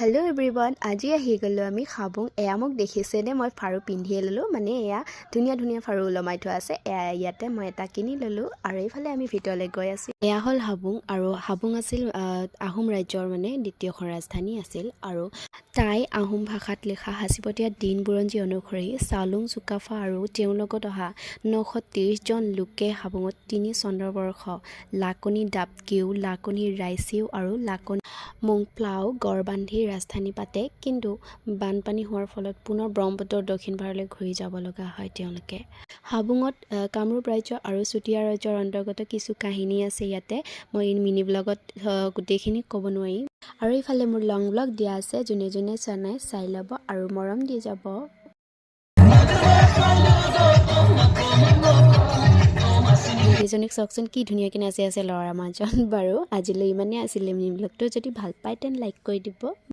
Hello' everyone, আজি আহি গ'লোঁ আমি হাবুং। এয়া মোক দেখিছেনে? মই ফাৰু পিন্ধিয়ে ল'লোঁ। মানে এয়া ধুনীয়া ধুনীয়া ফাৰু ওলমাই থোৱা আছে। এয়া ইয়াতে মই এটা কিনি ল'লোঁ আৰু এইফালে আমি ভিতৰলৈ গৈ আছোঁ। এয়া হ'ল হাবুং আৰু হাবুং আছিল আহোম ৰাজ্যৰ মানে দ্বিতীয়খন ৰাজধানী আছিল। আৰু টাই আহোম ভাষাত লিখা সাঁচিপতীয়া দিন বুৰঞ্জী অনুসৰি চাওলুং চুকাফা আৰু তেওঁৰ লগত অহা 930জন লোকে হাবুঙত তিনি চন্দ্ৰবৰ্ষ লাকনি ডাপকিউ, লাকনি ৰাইচিউ আৰু লাকনি মুংপ্লাও গড় বান্ধি ৰাজধানী পাতে। কিন্তু বানপানী হোৱাৰ ফলত পুনৰ ব্ৰহ্মপুত্ৰৰ দক্ষিণ পাৰলৈ ঘূৰি যাব লগা হয় তেওঁলোকে। হাবুঙত কামৰূপ ৰাজ্য আৰু চুতীয়া ৰাজ্যৰ অন্তৰ্গত কিছু কাহিনী আছে ইয়াতে। মই মিনি ব্লগত গোটেইখিনি ক'ব নোৱাৰিম। আৰু এইফালে মোৰ লং ব্লগ দিয়া আছে, যোনে যোনে চোৱা নাই চাই ল'ব আৰু মৰম দি যাব। ভণ্টিজনীক চাওকচোন, কি ধুনীয়াকৈ নাচি আছে ল'ৰাৰ মাজত। বাৰু, আজিলৈ ইমানেই আছিলে মিনি ব্লগটো। যদি ভাল পায় তেন লাইক কৰি দিব।